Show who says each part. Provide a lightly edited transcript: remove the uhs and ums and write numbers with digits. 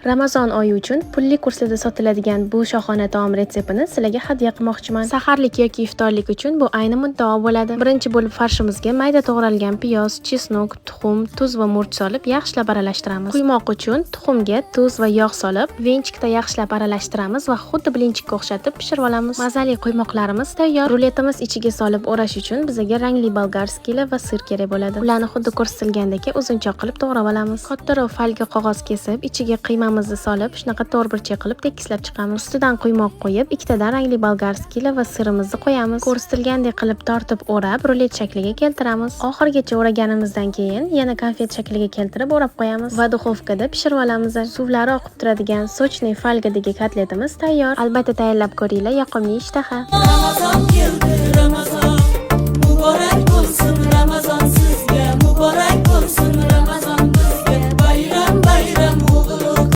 Speaker 1: Ramazon oyi uchun pulli kurslarda sotiladigan bu shohona taom retseptini sizlarga hadya qilmoqchiman. Saharlik yoki iftorlik uchun bu ayni muddao bo'ladi. Birinchi bo'lib farshimizga mayda to'g'ralgan piyoz, чеснок, tuxum, tuz va murch solib yaxshilab aralashtiramiz. Quymoq uchun tuxumga tuz va yog' solib, венчик da yaxshilab aralashtiramiz va xuddi блинчик ka o'xshatib pishirib olamiz. Mazali quymoqlarimiz tayyor. Ruletimiz ichiga solib o'rash uchun bizga rangli болгарский lar va сыр kerak bo'ladi. Ularni xuddi ko'rsatilgandek uzunchoq qilib to'g'rab olamiz. Kattaroq folga qog'oz kesib, ichiga qiymamizni solib, shunaqa to'rtburchak qilib tekislab chiqamiz. Ustidan quymoq qo'yib, ikkitadan rangli болгарский lar va сыр imizni qo'yamiz. Ko'rsatilgandek qilib tortib o'rab, rulet shakliga keltiramiz. Oxirigacha o'raganimizdan keyin yana konfet shakliga keltirib o'rab qo'yamiz va duxovkada pishirib olamiz. Suvlari oqib turadigan сочный folgadagi kotletimiz tayyor. Albatta tayyorlab ko'ringlar, yoqimli ishtaha.
Speaker 2: Ramazon keldi, Ramazon muborak bo'lsin, Ramazon sizga muborak bo'lsin.